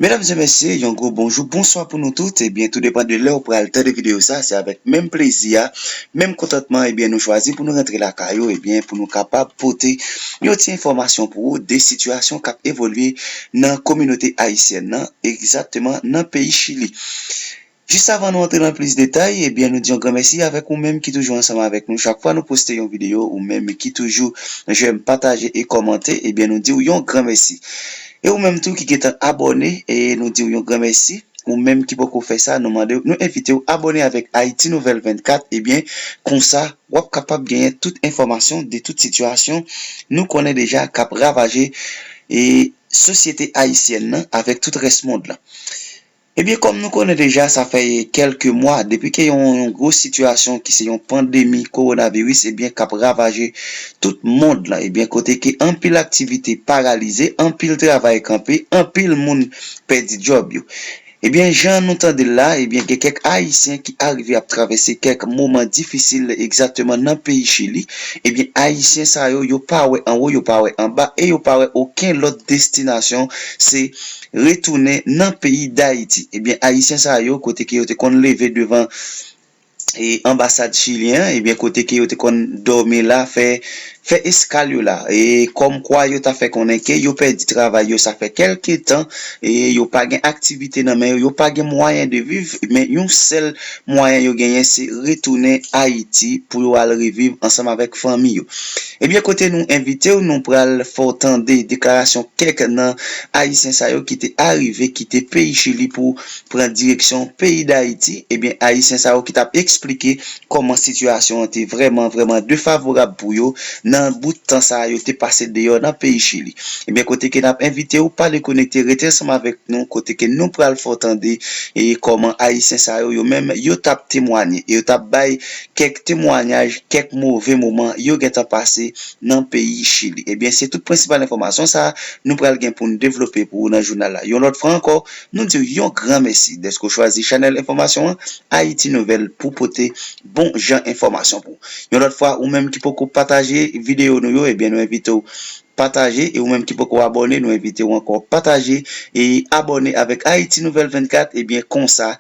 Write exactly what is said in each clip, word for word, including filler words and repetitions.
Medam e mesye, yon gwo bonjou, bonswa pou nou tout. Ebyen, tou depann de lè ou pral tande videyo sa, se avèk menm plezi a, menm kontantman, ebyen, nou chwazi pou nou rantre lakay ou, ebyen, pou nou kapab pote yon ti enfòmasyon pou ou de sitiyasyon k ap evolye nan kominote ayisyèn nan, egzakteman nan peyi Chili. Jis avan nou antre nan plis detay, ebyen, nou di yon gran mèsi avèk ou menm ki toujou ansanm avèk nou. Chak fwa nou poste yon videyo, ou menm ki toujou j'aime, pataje e kòmante, ebyen, nou di w yon gran mèsi. E ou menm tou ki gentan abòne, e nou di w yon gran mèsi. Ou menm ki poko fè sa, nou mande w, nou envite w abòne avèk Ayiti Nouvèl vennkat, ebyen, konsa, w ap kapab genyen tout enfòmasyon de tout sitiyasyon nou konnen deja k ap ravaje, e, sosyete ayisyèn nan avèk tout rès mond lan. Ebyen, kòm nou konnen deja, sa fè kèlke mwa depi ke yon, yon gwo sitiyasyon ki se yon pandemi kowonaviris, ebyen, k ap ravaje tout mond lan. Ebyen, kote ke anpil aktivite paralize, anpil travay kanpe, anpil moun pèdi djòb yo. Ebyen, jan nou tande l la, ebyen, gen kèk Ayisyen ki arive ap travèse kèk moman difisil egzakteman nan peyi Chili. Ebyen, Ayisyen sa yo, yo pa wè anwo, yo pa wè anba, e yo pa wè okenn lòt destinasyon, se retounen nan peyi Dayiti. Ebyen, Ayisyen sa yo, kote ke yo te konn leve devan, e, anbasad chilyen an, ebyen, kote ke yo te konn dòmi la, fè, fè eskal yo la. E kòmkwa yo ta fè konnen ke yo pèdi travay yo, sa fè kèlke tan, e yo pa gen aktivite nan men yo, yo pa gen mwayen de viv, men yon sèl mwayen yo genyen, se retounen Ayiti pou yo al reviv ansanm avèk fanmi yo. Ebyen, kote nou envite w, nou pral fè w tande deklarasyon kèk nan Ayisyen sa yo ki te arive kite peyi Chili pou pran direksyon peyi Dayiti. Ebyen, Ayisyen sa yo ki t ap eksplike kòman sitiyasyon an te vrèman, vrèman defavorab pou yo nan bout tan sa a yo te pase deyò nan peyi Chili. Ebyen, kote ke n ap envite w pa dekonekte, rete ansanm avèk nou, kote ke nou pral fè w tande, e, kòman Ayisyen sa yo, yo menm, yo t ap temwanye, yo t ap bay kèk temwanyaj, kèk move moman yo gentan pase nan peyi Chili. Ebyen, se tout prensipal enfòmasyon sa a nou pral gen pou n devlope pou ou nan jounal la. Yon lòt fwa ankò, nou di w yon gran mèsi dèske w chwazi chanèl enfòmasyon an, Ayiti Nouvèl, pou pote bon jan enfòmasyon pou ou. Yon lòt fwa, ou menm ki poko pataje videyo nou yo, ebyen, nou envite w pataje, e ou menm ki poko abòne, nou envite w ankò pataje e abòne avèk Ayiti Nouvèl vennkat, ebyen, konsa,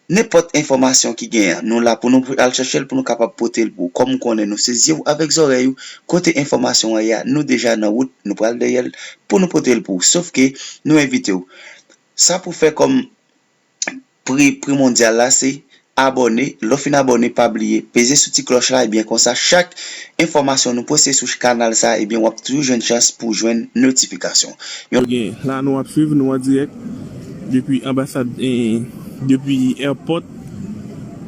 nenpòt enfòmasyon ki genyen, nou la pou nou al chèche l, pou nou kapab pote l pou ou. Kòm ou konnen, nou se zye w avèk zòrèy ou, kote enfòmasyon an ye a, nou deja nan wout, nou pral dèyè l pou nou pote l pou ou. Sof ke nou envite w. Sa pou fè kòm pri, pri mondyal la, se abòne. Lè w fin abòne, pa bliye peze sou ti klòch la, ebyen, konsa, chak enfòmasyon nou poste sou kanal sa, ebyen, w ap toujou jwenn chans pou jwenn notifikasyon. Yon Ok, la nou ap swiv, nou an dirèk depi anbasad, eh, depi airport,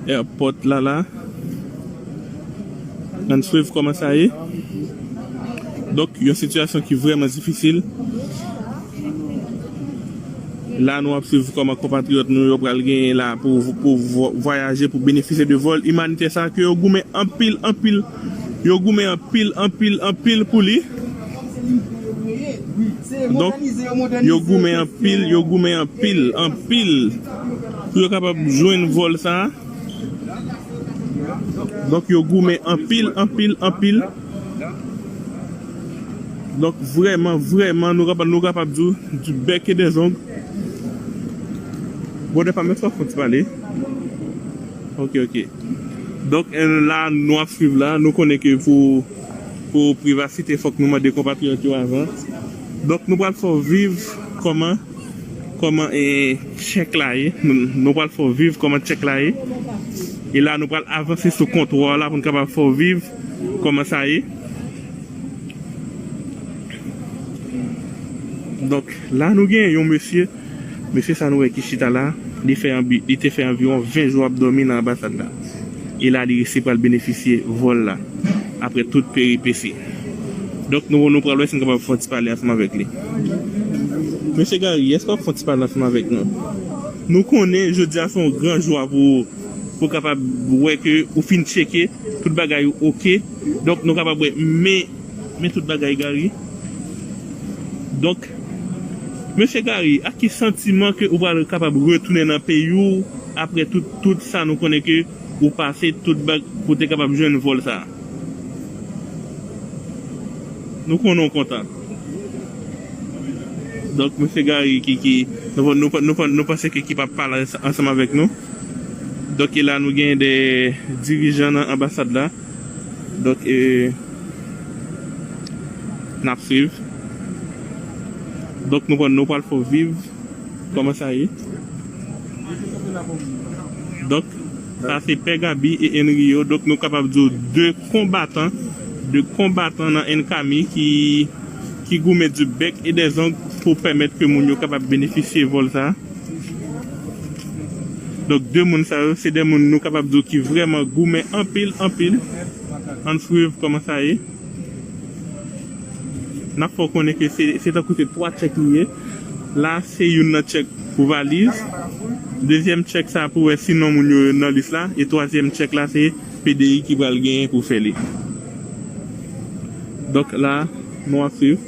airport la la. Ann swiv kòman sa ye. Donk, yon sitiyasyon ki vrèman difisil. La nou ap swiv kòman konpatriyòt nou yo pral genyen la pou, pou vo-, vwayaje, pou benefisye de vòl imanitè sa ke yo goumen anpil, anpil, yo goumen anpil, anpil, anpil pou li. Donk, yo goumen anpil, yo goumen anpil, anpil pou yo kapab jwenn vòl sa. Donk, yo goumen anpil, anpil, anpil. Donk, vrèman, vrèman, nou kapab, nou kapab di w, du bec et des ongles. Bon, depa, men fò fon ti pale. Ok, ok. Donk, eh, la, nou ap swiv la, nou konnen ke pou, pou privasite, fòk nou mande konpatriyòt yo avan. Donk, nou pral fè w viv kòman kòman, eh, tchèk la ye. Nou, nou pral fè w viv kòman tchèk la ye. E la, nou pral avanse sou kontwa la pou n kapab fè w viv kòman sa ye. Donk, la, nou gen yon mesye. Mesye sa nou wè ki chita la, li fè anbi-, li te fè anviwon ven jou ap dòmi nan anbasad la. E la, li resi pral benefisye vòl la, apre tout peripesi. Donk, nou, nou pral wè si n kapab fè yon ti pale ansanm avèk li. Mesye Gary, èske w ap fè yon ti pale ansanm avèk nou? Nou konnen jodi a se yon gran jou a pou, pou kapab wè ke ou fin tcheke, tout bagay ou oke. Donk, nou kapab wè, men, men tout bagay, Gary. Donk, mesye Gary, ak ki santiman ke ou pral kapab retounen nan peyi w apre tout, tout sa nou konnen ke ou pase, tout bag, pou te kapab jwenn vòl sa a? Nou konnen w kontan. Donk, mesye Gary ki, ki, Nou, nou, nou, nou panse ke ekip ap pale ansanm avèk nou. Donk, e la, nou gen de dirijan nan anbasad la. Donk, e, n ap swiv. Donk, nou, pral- nou pral fè w viv kòman sa ye. Donk, sa se Pè Gaby e Enrio. Donk, nou kapab di w de konbatan, de konbatan nan N K M I ki, ki goumen du bec et des ongles pou pèmèt ke moun yo kapab benefisye vòl sa. Donk, de moun sa yo, se de moun nou kapab di w ki vrèman goumen anpil, anpil. Ann swiv kòman sa ye. N ap fè w konnen ke se, se tankou se twa tchèk li ye. La, se youn nan tchèk pou valiz. Dezyèm tchèk sa pou wè si non moun yo nan lis la. E twazyèm tchèk la, se P D I ki pral genyen pou fè li. Donk la, nou ap swiv.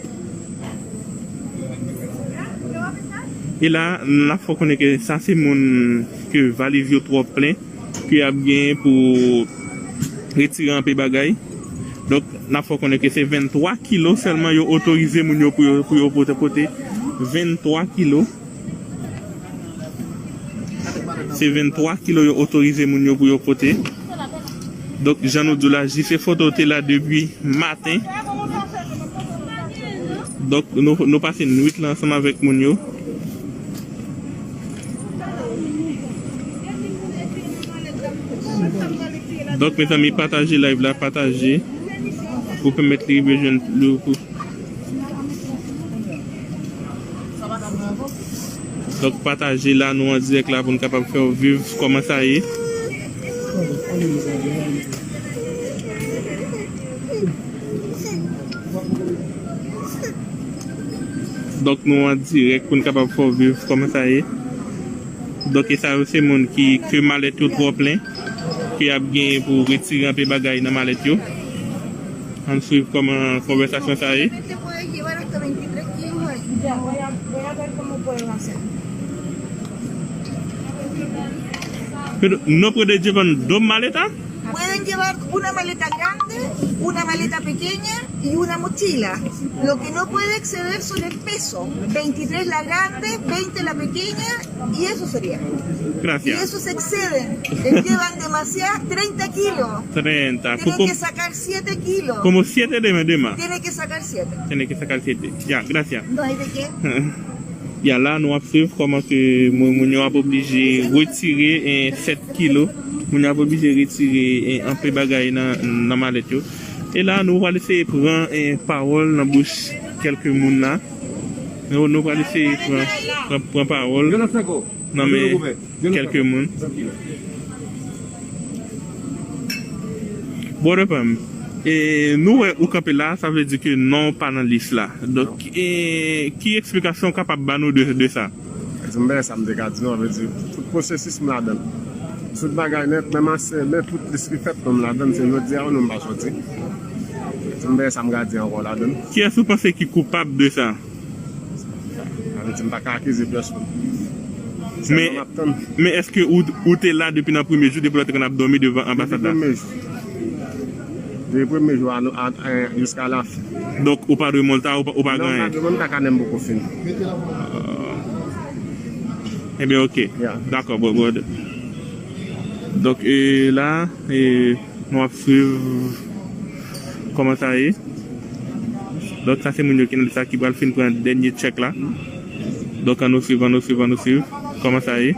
E la, n ap fè w konnen ke sa se moun ke valiz yo twò plen, ke y ap genyen pou retire anpe bagay. Donk, n ap fè w konnen ke se venntwa kilo sèlman yo otorize moun yo pou yo, pou yo pote, pote. Venntwa kilo. Se venntwa kilo yo otorize moun yo pou yo pote. Donk, jan nou di w la, J C Foto te la depi maten. Donk, nou, nou pase nwit la ansanm avèk moun yo. Donk, mezanmi, pataje live la, pataje pou pèmèt li rive jwenn, li, pou Donk, pataje la, nou an dirèk la pou n kapab fè w viv kòman sa ye. Donk, nou an dirèk pou n kapab fè w viv kòman sa ye. Donk, e sa yo se moun ki, ke malèt yo twò plen, ke y ap genyen pou retire anpe bagay nan malèt yo. Ann swiv kòman konvèsasyon sa ye. Pero no puede llevar dos maletas? Pueden llevar una maleta grande, una maleta pequeña y una mochila. Lo que no puede exceder son el peso. Veintitrés la grande, veinte la pequeña, y eso sería. Gracias. Y esos se exceden. Les llevan demasiado, treinta kilos. Treinta. Tienen que sacar siete kilos. Como siete de, de más. Tiene que sacar siete. Tiene que sacar siete. Ya, gracias. No hay de qué. Ya, la, nou ap swiv kòman ke moun, moun yo ap oblije retire, eh, sèt kilo. Moun yo ap oblije retire, eh, anpe bagay nan, nan malèt yo. E la, nou pral eseye pran, eh, pawòl nan bouch kèlke moun la. Nou, nou pral eseye pran, pran, pran pawòl nan men kèlke moun. Brother pa m, e nou wè ou kanpe la, sa vle di ke non w pa nan lis la. Donk, e, ki eksplikasyon w kapab ba nou de, de sa? Di m bagay sa m te ka di nou, sa vle di, tout pwosesis m ladan l. Tout bagay nèt, menm ansen, men tout lis ki fèt, non m ladan l, se jodi a, non m pa soti. Di m bagay sa m ka di ankò ladan l. Kiyès ou panse ki koupab de sa? Sa vle di m pa ka akize pèsonn. Men, men èske ou, ou te la depi nan premye jou, depi lè w te konn ap dòmi devan anbasad la? Depi premye jou. Depi premye jou a, a, a, jiska lafen. Donk, ou pa dwe monte, ou pa, ou pa gen anyen? Non, m pa dwe monte, kanè m poko fini. Ebyen, oke. Dakò, bro, bro. Donk, e, la, e, nou ap swiv kòman sa ye. Donk, sa se moun yo ki nan lis la ki pral fin pran dènye tchèk la. Donk, ann nou swiv, ann nou swiv, ann nou swiv. Kòman sa ye?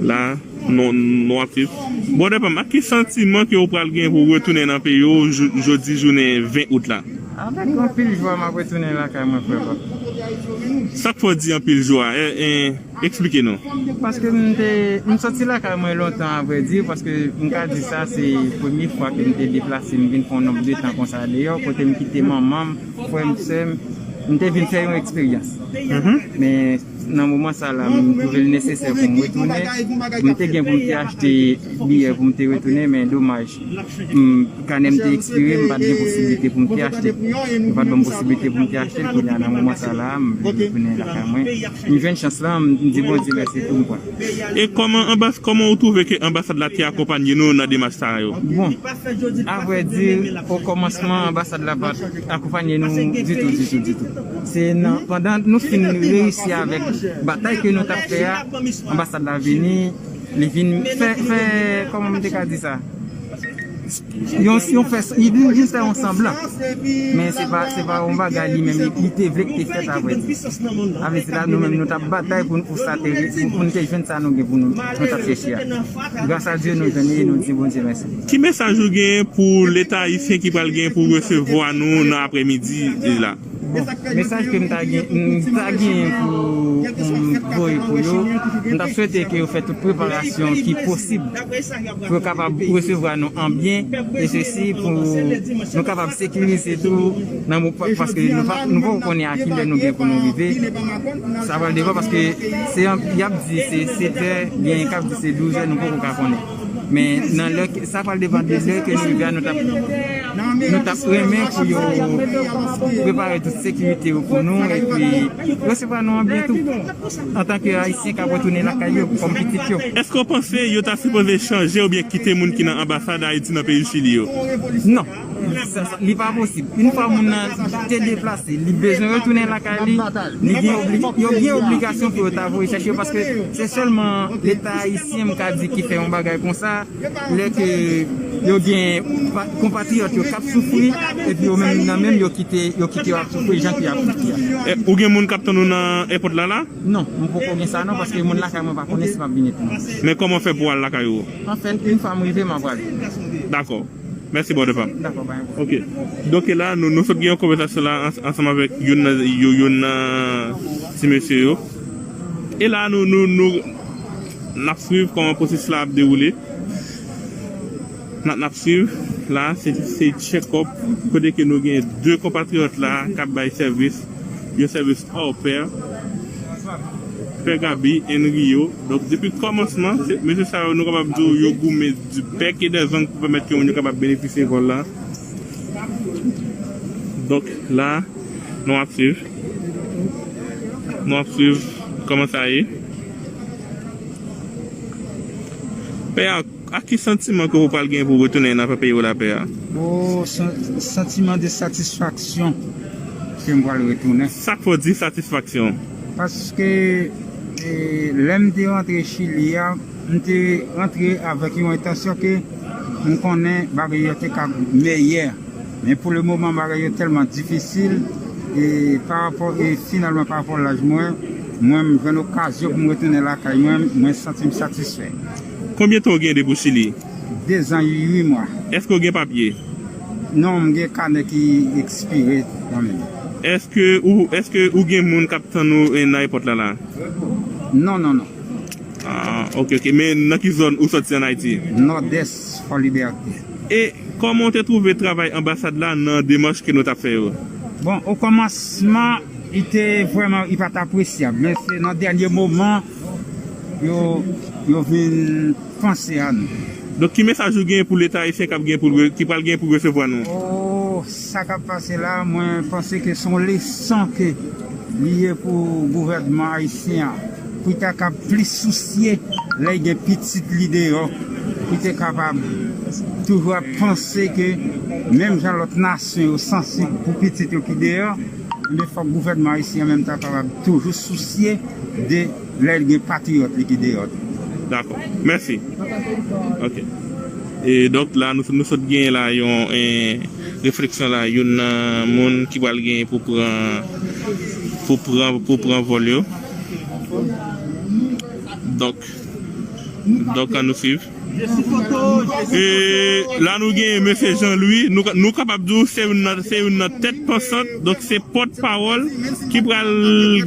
La, nou, nou ap swiv. Brother pa m, ak ki santiman ke ou pral gen pou w retounen nan peyi w jou-, jodi jounen ven out la? Avèk anpil jwa, m ap retounen lakay mwen, frè pa m. Sa k fè w di anpil jwa? E, e, Eksplike nou. Paske m te, m soti lakay mwen lontan, avrèdi, paske m ka di sa, se premye fwa ke m te deplase, m vin fè yon nonb de tan konsa deyò, kote m kite manman m, frè m, sè m, m te vin fè yon eksperyans. Men, Nan moman sa la, m twouve l nesesè pou m retounen. M te gen pou m te achte biyè pou m te retounen, men domaj, m, kanè m te ekspire, m pa t gen posiblite pou m te achte. Yo pa t ban m posiblite pou m te achte l. Kounye a, nan moman sa la, m vin retounen lakay mwen. M jwenn chans lan, m di Bondye mèsi pou m pran. E kòman anbas-, kòman ou twouve ke anbasad la te akonpanye nou nan demach sa yo? Bon, avrèdi, okòmansman, anbasad la pa t akonpanye nou ditou, ditou, ditou. Se nan, pandan nou fin reyisi avèk batay ke nou t ap fè a, anbasad la vini, li vin fè, fè, kòman m te ka di sa? Yon, yon fè, li vin, vin fè yon sanblan. Men se pa, se pa yon bagay li menm, li, li te vle k te fèt avrèdi. Sa vle di la, nou menm, nou t ap batay pou, pou sa te, pou, pou nou te jwenn sa nou gen pou nou, nou t ap chèche a. Gras a Dye, nou jwenn li e nou di Bondye mèsi. Ki mesaj ou gen pou Leta ayisyen ki pral gen pou resevwa nou nan aprèmidi la? Bon, mesaj ke m ta gen, m ta gen pou, pou m voye pou yo, m t ap swete ke yo fè tout preparasyon ki posib pou yo kapab resevwa nou an byen, e sesi pou nou kapab sekirize tou nan mo-, pa-, paske nou pa, nou poko konnen a kilè nou gen pou nou rive. Sa pral devan paske se an, y ap di se sèt è, gen k ap di se douz è, nou poko ka konnen. Men nan lè ke, sa pral depann de lè ke nou rive a, nou t ap, nou t ap renmen pou yo prepare tout sekirite yo pou nou, epi resevwa nou an byen tou, antanke Ayisyen k ap retounen lakay yo kòm pitit yo. Èske w panse yo ta sipoze chanje oubyen kite moun ki nan anbasad Ayiti nan peyi Chili yo? Non. Sa, sa, li pa posib. Yon fwa moun nan te deplase, li bezwen retounen lakay li, li gen obli-, yo gen obligasyon pou yo ta voye chèche yo, paske se sèlman Leta ayisyen, m ka di, ki fè yon bagay konsa, lè ke yo gen pa-, konpatriyòt yo k ap soufri, epi yo menm nan menm yo kite, yo kite yo ap soufri jan ke y ap soufri a. E, ou gen moun k ap tann ou nan èpòt la, la? Non, m poko gen sa non, paske moun lakay mwen pa konnen si m ap vin etan. Men kòman fè pou w al lakay ou? Anfèt, yon fwa m rive, m ap prale. Dakò. Mèsi, brother pa m. Dakò, pa gen pwoblèm. Ok. Donk, e la, nou, nou sot gen yon konvèsasyon la ans-, ansanm avèk youn nan, yo-, youn nan ti mesye yo. E la, nou, nou, nou, n ap swiv kòman pwosesis la ap dewoule. N ap, n ap swiv. La, se, se check-up. Kote ke nou gen de konpatriyòt la k ap bay sèvis. Yon sèvis au pair. Pè Gaby and Rio. Donk, depi kòmansman, se, mesye sa yo, nou kapab di w, yo goumen du bec et des ongles pou pèmèt ke moun yo kapab benefisye vòl la. Donk, la, nou ap swiv. Nou ap swiv kòman sa ye. Pè a, ak ki santiman ke w pral gen pou w retounen nan peyi w la, pè a? O, san-, santiman de satisfaksyon ke m pral retounen. Sa k fè w di satisfaksyon? Paske, e, lè m te rantre Chili a, m te rantre avèk yon entansyon ke m konnen bagay yo te ka meyè. Men pou le moman, bagay yo tèlman difisil, e pa rapò, e finalman, pa rapò laj mwen, mwen, m jwenn okazyon pou m retounen lakay mwen, mwen santi m satisfè. Konbyen tan w gen depi w Chili? De zan uit mwa. Èske w gen papye? Non, m gen kanè ki ekspire nan men m. Èske ou, èske ou gen moun k ap tann ou, e, nan èpòt la, la? Non, non, non. Ah, ok, ok. Men nan ki zòn ou sòti ann Ayiti? Nòdès, Fò Libète. E kòman w te twouve travay anbasad la nan demach ke nou t ap fè yo? Bon, okòmansman, li te vrèman, li pa t apresyab. Men se nan dènye moman, yo, yo vin panse a nou. Donk, ki mesaj ou gen pou Leta ayisyen k ap gen pou l re-, ki pral gen pou resevwa nou? O, sa k ap pase la, mwen panse ke se yon leson ke li ye pou gouvènman ayisyen an, pou l ta kab plis sousye lè l gen pitit li deyò, pou l te kapab toujou ap panse ke menm jan lòt nasyon yo sansib pou pitit yo ki deyò, men fòk gouvènman ayisyen an menm ta kapab toujou sousye de lè l gen patriyòt li ki deyò tou. Dakò. Mèsi. Ok. E donk la, nou, nou sot gen la yon, eh, refleksyon la, youn nan moun ki pral gen pou pran, pou pran, pou pran vòl yo. Donk, donk, ann nou swiv. E la nou gen mesye Jean Louis, nou, nou kapab di w se youn nan, se youn nan tèt pansant, donk se pòt pawòl ki pral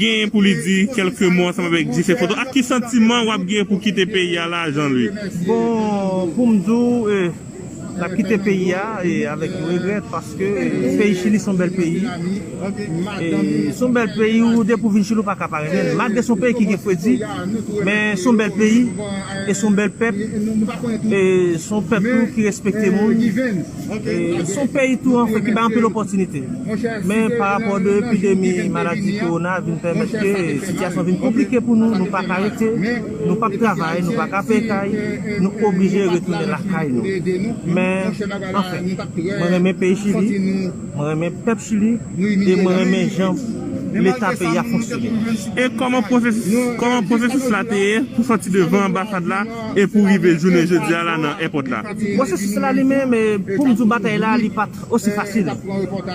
gen pou li di kèlke mo ansanm avèk J C Photo. Ak ki santiman w ap gen pou kite peyi a la, Jean Louis? Bon, pou m di w, eh, N ap kite peyi a e avèk regrè paske peyi Chili se yon bèl peyi. E se yon bèl peyi ou depi w vin Chili ou pa ka pa renmen l. Malgre se yon peyi ki gen fredi, men se yon bèl peyi e se yon bèl pèp. E se yon pèp tou ki respekte moun. E se yon peyi tou anfen ki bay anpil opòtinite. Men pa rapò de epidemi maladi kowona vin pèmèt ke sitiyasyon vin konplike pou nou, nou pa ka rete, nou p ap travay, nou pa ka peye kay, nou oblije retounen lakay nou. Men anfen, mwen renmen peyi Chili, mwen renmen pèp Chili e mwen renmen jan leta peyi a fonksyone. E kòman pwosesis, kòman pwosesis la te ye pou sòti devan anbasad la e pou rive jounen jodi a la nan èpòt la? Pwosesis la li menm, e, pou m di w batay la, li pa t osi fasil.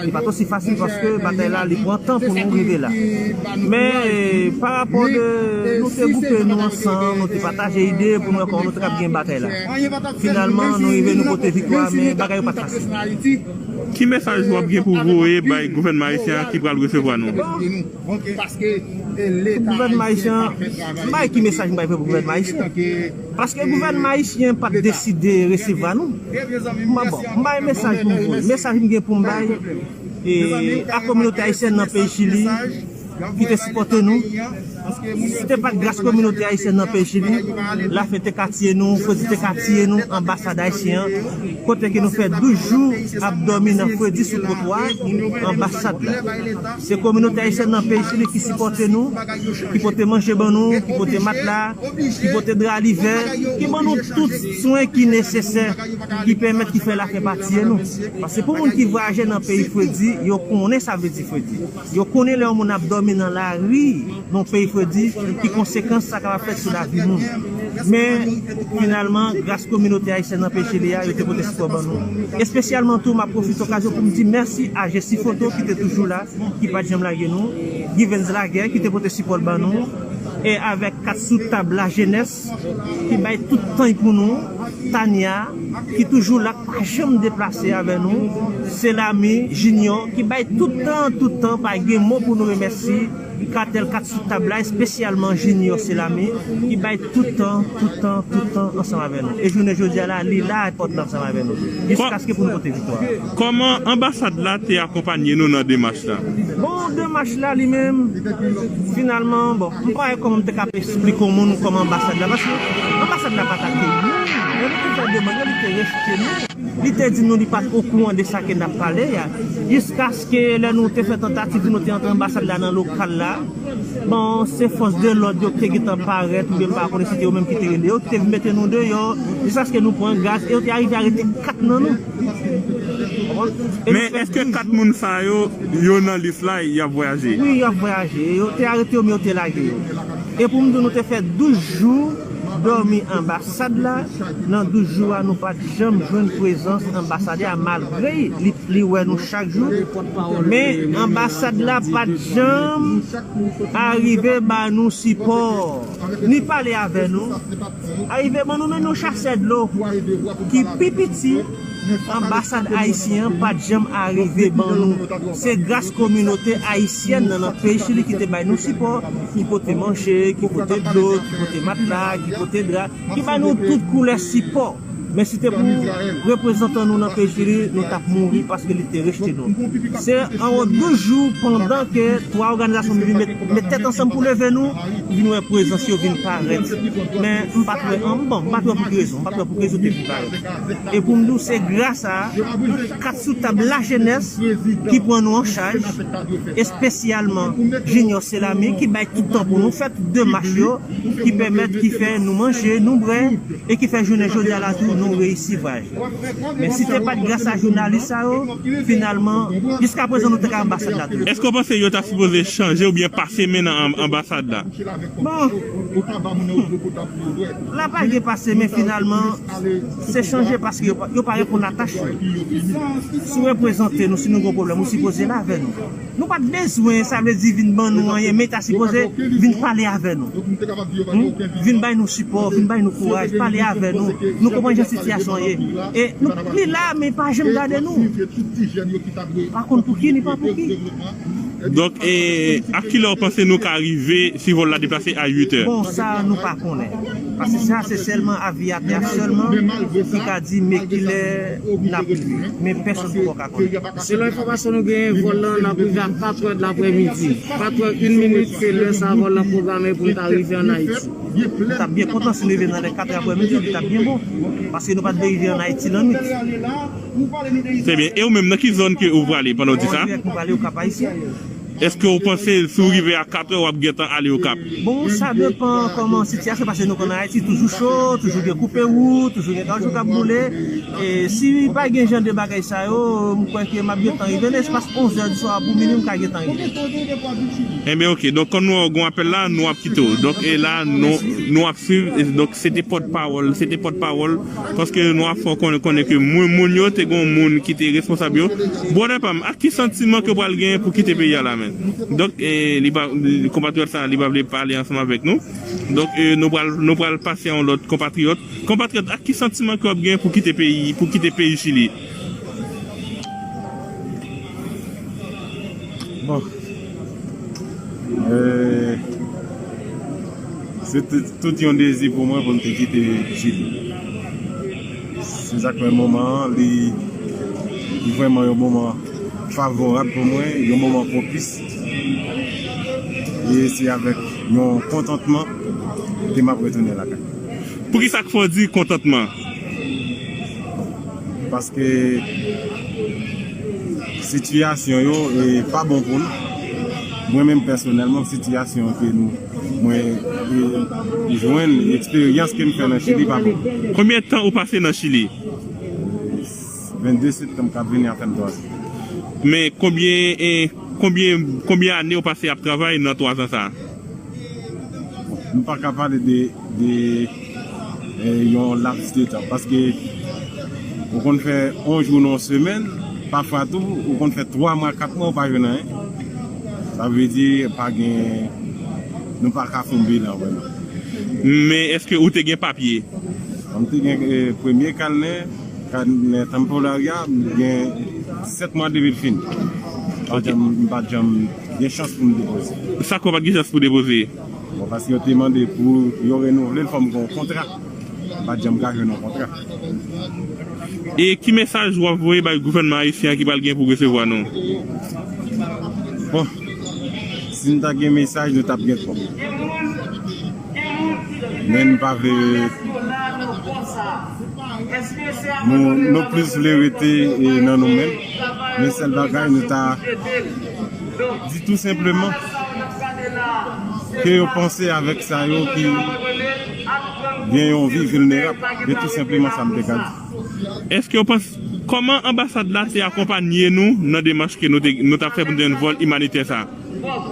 Li pa t osi fasil paske batay la li pran tan pou nou rive la. Men, e, pa rapò de nou te gwoupe nou ansanm, nou te pataje ide pou nou wè kòman nou te kab gen batay la. Finalman, nou rive nou pote viktwa, men bagay yo pa t fasil. Ki mesaj w ap gen pou voye bay gouvènman ayisyen an ki pral resevwa nou? Bon, pou gouvènman ayisyen an, m pa wè ki mesaj m bay pou gouvènman ayisyen. Paske gouvènman ayisyen pa t deside resevwa nou. M pa, bon, m bay mesaj pou m voye. Mesaj m gen pou m bay, e, a kominote ayisyèn nan peyi Chili ki te sipòte nou. Si te pa t gras kominote ayisyèn nan peyi Chili, lafen te ka tiye nou, fredi te ka tiye nou, anbasad ayisyen an, kote ke nou fè douz jou ap dòmi nan fredi sou twotwa anbasad la. Se kominote ayisyèn nan peyi Chili ki sipòte nou, ki pote manje ban nou, ki pote matla, ki pote dra livè, ki ban nou tout swen ki nesesè, ki pèmèt, ki fè lafen pa tiye nou. Paske pou moun ki vwayaje nan peyi fredi, yo konnen sa vle di fredi. Yo konnen lè yon moun ap dòmi nan lari, nan peyi fredi, ki konsekans sa kapab fèt sou lavi moun. Men, finalman, gras kominote ayisyèn nan peyi Chili a, yo te pote sipò ban nou. Espesyalman tou, m ap pwofite okazyon pou m di mèsi a Jesi Foto ki te toujou la, ki pa t janm lage nou, Givens Laguerre ki te pote sipò l ban nou, e avèk Kat Sou Tab Lajenès ki bay tout tan pou nou, Tania ki toujou la, k pa janm deplase avè nou, Selami, Junior ki bay tout tan, tout tan, pa gen mo pou nou remèsye Katèl Kat Sou Tab la, espesyalman Junior Selami ki bay tout tan, tout tan, tout tan ansanm avè nou. E jounen jodi a la, li la pòt la ansanm avè nou, jiskaske pou nou pote viktwa. Kòman anbasad la te akonpanye nou nan demach la? Bon, demach la li menm, finalman, bon, m pa wè kòman m te ka esplike yon moun kòman anbasad la, paske anbasad la pa t akeyi nou. Lè nou te fè demann yo, li te rejte nou. Li te di nou li pa t okouran de sa ke n ap pale a. Jiskaske lè nou te fè tantativ pou nou te antre anbasad la nan lokal la, bon, se fòs de lòd yo ki te gentan parèt, oubyen m pa konnen si te yo menm ki te rele yo, ki te vin mete nou deyò, jiskaske nou pran gaz, e yo te arive arete kat nan nou. Men èske kat moun sa yo, yo nan lis la, y ap vwayaje? Wi, y ap vwayaje. Yo te arete yo, men yo te lage yo. E pou m di w, nou te fè douz jou dòmi anbasad la. Nan douz jou a, nou pa t janm jwenn prezans anbasadè a, malgre li, li wè nou chak jou. Men anbasad la pa t janm arive ba nou sipò, ni pale avè nou. Arive ban nou menm yon chasè dlo ki pi piti, anbasad ayisyen an pa t janm arive ban nou. Se gras kominote ayisyèn nan, nan peyi Chili ki te bay nou sipò, ki pote manje, ki pote dlo, ki pote matla, ki pote dra, ki bay nou tout koulè sipò. Men si te pou reprezantan nou nan peyi Chili, nou t ap mouri paske li te rejte nou. Se anwo douz jou pandan ke twa òganizasyon vin met, met tèt ansanm pou leve nou, vin wè prezans yo vin parèt. Men m pa t wè, an, bon, m pa t wè pou ki rezon, m pa t wè pou ki rezon te vin parèt. E pou m di w, se gras a Kat Sou Tab Lajenès ki pran nou an chaj, espesyalman Junior Selami ki bay tout tan pou nou fè tout demach yo, ki pèmèt, ki fè nou manje, nou bwè, e ki fè jounen jodi a la tou nou reyisi vwayaj. Men si te pa t gras a jounalis sa yo, finalman, jiska prezan nou te ka anbasad la tou. Èske w panse yo ta sipoze chanje oubyen pase men nan anbasad la? Bon, la pa gen pase men finalman, se chanje paske yo pa, yo pa reponn a tach yo. Si w reprezante nou, si nou gen pwoblèm, ou sipoze la avè nou. Nou pa t bezwen, sa vle di vin ban nou anyen, men ta sipoze vin pale avè nou. Hmm? Vin bay nou sipò, vin bay nou kouraj, pale avè nou. Nou konprann jan sitiyasyon an ye. E nou, li la, men pa janm gade nou. Pa konn pou ki, ni pa pou ki. Donk, e, a kilè w panse nou ka rive si vòl la deplase a uit è? Bon, sa nou pa konnen. Paske sa se sèlman avyatè a sèlman ki ka di men kilè n ap rive. Men pèsonn poko ka konnen. Selon enfòmasyon nou genyen, vòl lan n ap rive a kat è d laprèmidi. Kat è, yon minit, se lè sa vòl lan pwograme pou n ta rive ann Ayiti. Li t ap byen kontan si n rive nan lè kat è aprèmidi, li t ap byen bon. Paske nou pa t vle rive ann Ayiti lannuit. Trè byen. E ou menm, nan ki zòn ke ou prale pandan w di sa? Mwen dirèk, mwen prale Okap Ayisyen. Èske w panse si w rive a kat è, w ap gentan ale Okap? Bon, sa depann kòman sitiyasyon, paske nou konnen Ayiti toujou cho, toujou gen koupe wout, toujou gen kawoutchou k ap boule. E si pa gen jan de bagay sa yo, m kwè ke m ap gentan rive nan espas onz è di swa pou minui, m ka gentan rive. Enben, oke. Donk, kòm nou gen yon apèl la, nou ap kite w. Donk, e la, nou, nou ap swiv. E donk, se te pòtpawòl, se te pòtpawòl, paske nou ap fè w konnen, konnen ke moun, moun yo te gen yon moun ki te responsab yo. Brother pa m, ak ki santiman ke w pral genyen pou kite peyi a la, menm? Donk, e, li pa, konpatriyòt sa, li pa vle pale ansanm avèk nou. Donk, e, nou pral, nou pral pase a yon lòt konpatriyòt. Konpatriyòt, ak ki santiman ke w ap genyen pou kite peyi, pou kite peyi Chili? Bon. E, se te tout yon dezi pou mwen pou m te kite Chili. Se sa k fè moman an, li, li vrèman yon moman favorab pou mwen, yon moman pwopis. E se avèk yon kontantman ke m ap retounen lakay. Poukisa k fè w di kontantman? Paske sitiyasyon yo, e, pa bon pou nou. Mwen menm pèsonèlman, sitiyasyon ke nou, mwen, e, jwenn, eksperyans ke m fè nan Chili pa bon. Konbyen tan ou pase nan Chili? Vennde septanm k ap vini a fè m twa zan. Men konbyen, e, konbyen, konbyen ane ou pase ap travay nan twa zan sa a? Nou pa ka pale de, de, e, yon laps de tan, paske ou konn fè yon jou nan yon semèn, pafwa tou, ou konn fè twa mwa, kat mwa, ou pa jwenn anyen. Sa vle di, pa gen, nou pa ka fè yon bilan vrèman. Men èske ou te gen papye? M te gen, e, premye kanè, kanè tanpolarya, m gen sèt mwa depi l fini. M pa janm, m pa janm gen chans pou m depoze. Sa k fè w pa t gen chans pou depoze? Bon, paske yo te mande pou yo renouvle l, fò m gen yon kontra. M pa t janm ka jwenn yon kontra. E ki mesaj w ap voye bay gouvènman ayisyen an ki pral gen pou resevwa nou? Bon, si n ta gen mesaj, nou t ap gen kòb. Men n pa vle, nou, nou plis vle rete, e, nan nou menm. Men sèl bagay nou ta di tou senpleman ke yo panse avèk sa yo ki gen yon vi vilnerab. Men tou senpleman sa m te ka di. Èske w panse, kòman anbasad la te akonpanye nou nan demach ke nou te, nou t ap fè pou nou te jwenn vòl imanitè sa a? Bon,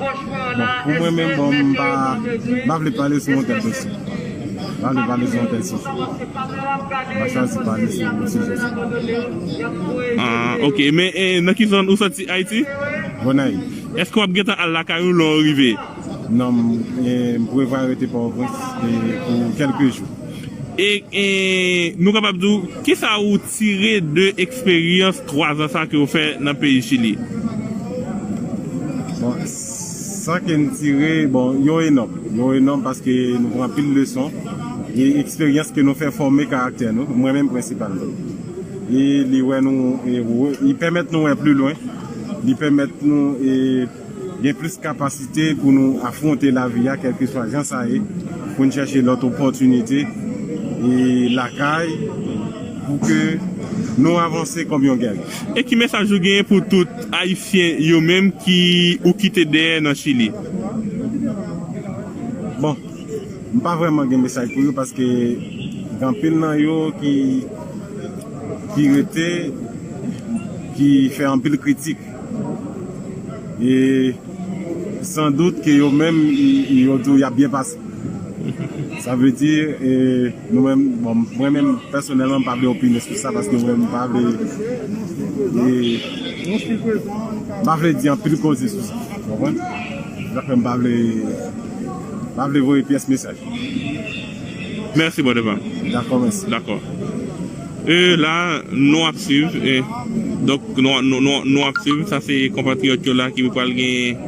pou mwen menm, bon, m pa, m pa vle pale sou yon tèl dosye. M pa vle pale sou yon tèl sijè. M pa chwazi pale sou sijè sa. Ah, ok. Men, e, nan ki zòn ou soti Ayiti? Gonayiv. Èske w ap gentan al lakay ou lè w rive? Non, m, e, m prevwa rete Pòtoprens, e, pou kèlke jou. E, e, nou kapab di w, kisa ou tire de eksperyans twa zan sa ke w fè nan peyi Chili? Bon, sa ke m tire, bon, yo enòm. Yo enòm paske nou pran anpil leson. E eksperyans ke nou fè fòme karaktè nou, mwen menm prensipalman. E li wè nou, e, wè, li pèmèt nou wè pli lwen. Li pèmèt nou, e, gen plis kapasite pou nou afwonte lavi a, kèlkeswa jan sa ye, pou n chèche lòt opòtinite, e, lakay, pou ke nou avanse kòm yon gèri. E ki mesaj ou genyen pou tout Ayisyen yo menm ki ou kite dèyè nan Chili? Bon, m pa vrèman gen mesaj pou yo paske gen anpil nan yo ki, ki rete, ki fè anpil kritik. E san dout ke yo menm, y-, yo di w y ap byen pase. Sa vle di, e, nou menm, bon, mwen menm, pèsonèlman, m pa vle opine sou sa, paske mwen, m pa vle, e, m pa vle di anpil koze sou sa. Ou konprann? Sa fè m pa vle, m pa vle voye pyès mesaj. Mèsi, brother pa m. Dakò, mèsi. Dakò. E la, nou ap swiv, e, Donk, nou, nou, nou, nou ap swiv. Sa se konpatriyòt yo la ki pral gen.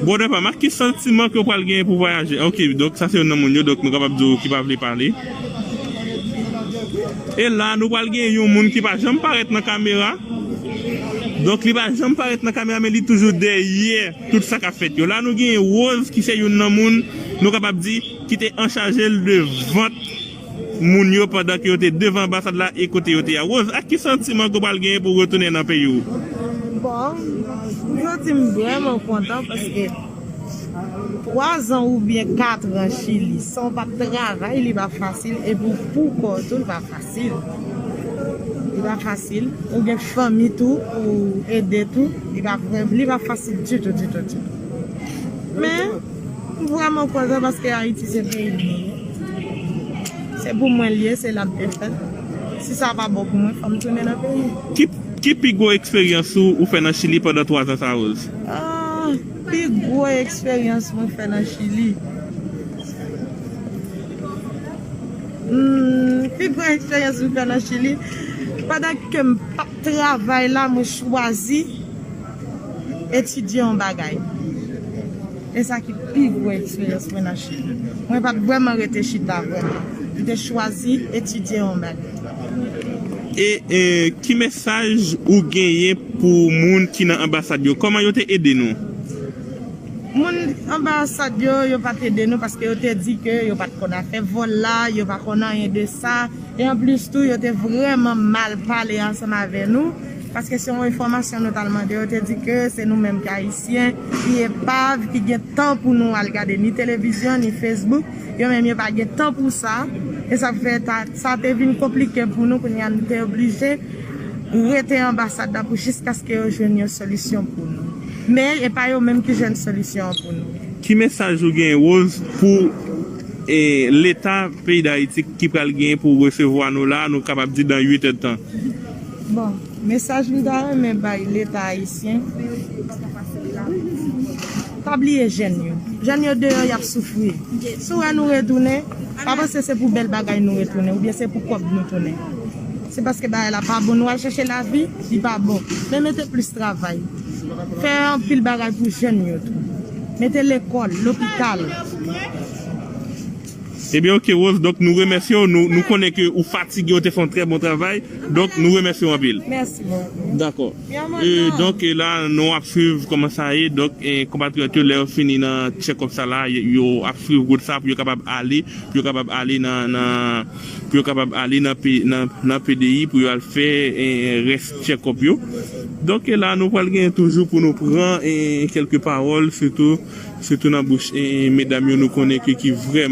Brother pa m, ak ki santiman ke w pral gen pou vwayaje? Ok, donk sa se youn nan moun yo, donk nou kapab di w ki pa vle pale. E la, nou pral gen yon moun ki pa janm parèt nan kamera. Donk, li pa janm parèt nan kamera, men li toujou dèyè tout sa k ap fèt yo. La, nou gen Rose, ki se youn nan moun, nou kapab di, ki te anchaje l de vant moun yo pandan ke yo te devan anbasad la e kote yo te a. Rose, ak ki santiman ke w pral genyen pou w retounen nan peyi w? Bon, m santi m vrèman kontan paske twa zan oubyen kat an Chili, san w pa t travay, li pa fasil, epi pou kò w tou, li pa fasil. Li pa fasil. Ou gen fanmi tou, pou ede tou, li pa vrè-, li pa fasil ditou, ditou, ditou. Men, m vrèman kontan paske Ayiti se peyi m. Se pou mwen l ye, se la m te fèt. Si sa pa bon pou mwen, fò m tounen nan peyi m. Ki, ki pi gwo eksperyans ou, ou fè nan Chili pandan twa zan sa, Rose? Ah, pi gwo eksperyans mwen fè nan Chili. Hmm, pi gwo eksperyans mwen fè nan Chili, pandan ke m p ap travay la, mwen chwazi etidye yon bagay. E sa ki pi gwo eksperyans mwen nan Chili. Mwen pa t vrèman rete chita vrèman. Mwen te chwazi etidye yon bagay. E, e ki mesaj ou genyen pou moun ki nan anbasad yo? Kòman yo te ede nou? Moun anbasad yo, yo pa t ede nou paske yo te di ke yo pa t konn afè vòl la, yo pa konn anyen de sa. E anplis tou, yo te vrèman mal pale ansanm avè nou, paske se yon enfòmasyon nou t al mande. Yo te di ke se nou menm ki Ayisyen, ki epav, ki gen tan pou nou al gade ni televizyon, ni Facebook. Yo menm, yo pa gen tan pou sa. E sa fè ta, sa te vin konplike pou nou. Kounye a, nou te oblije rete anbasad la pou jiskaske yo jwenn yon solisyon pou nou. Men, e pa yo menm ki jwenn solisyon an pou nou. Ki mesaj ou gen, Rose, pou, e, Leta peyi Dayiti ki pral gen pou resevwa nou la, nou kapab di dan uit èdtan? Bon, mesaj m ta renmen bay Leta ayisyen, pa bliye jèn yo. Jèn yo deyò, y ap soufri. Si w wè nou retounen, pa panse se pou bèl bagay nou retounen, oubyen se pou kòb nou tounen. Se paske bagay la pa bon, nou al chèche lavi, li pa bon. Men mete plis travay. Fè anpil bagay pou jèn yo tou. Mete lekòl, lopital. Ebyen, ok, Rose, donk nou remèsye w, nou, nou konnen ke ou fatige, ou te fè yon trè bon travay, donk nou remèsye w anpil. Mèsi bokou. Dakò. E, donk, e la, nou ap swiv kòman sa ye, donk, e, konpatriyòt yo, lè yo fini nan check-up sa la, yo, yo ap swiv wout sa pou yo kapab ale, pou yo kapab ale nan, nan, pou yo kapab ale nan, pe- nan, nan P D I, pou yo al fè, e, rès check-up yo. Donk, e la, nou pral gen toujou pou nou pran, e, kèlke pawòl, sitou, sitou nan bouch, e, medam yo, nou konnen ke ki vrèman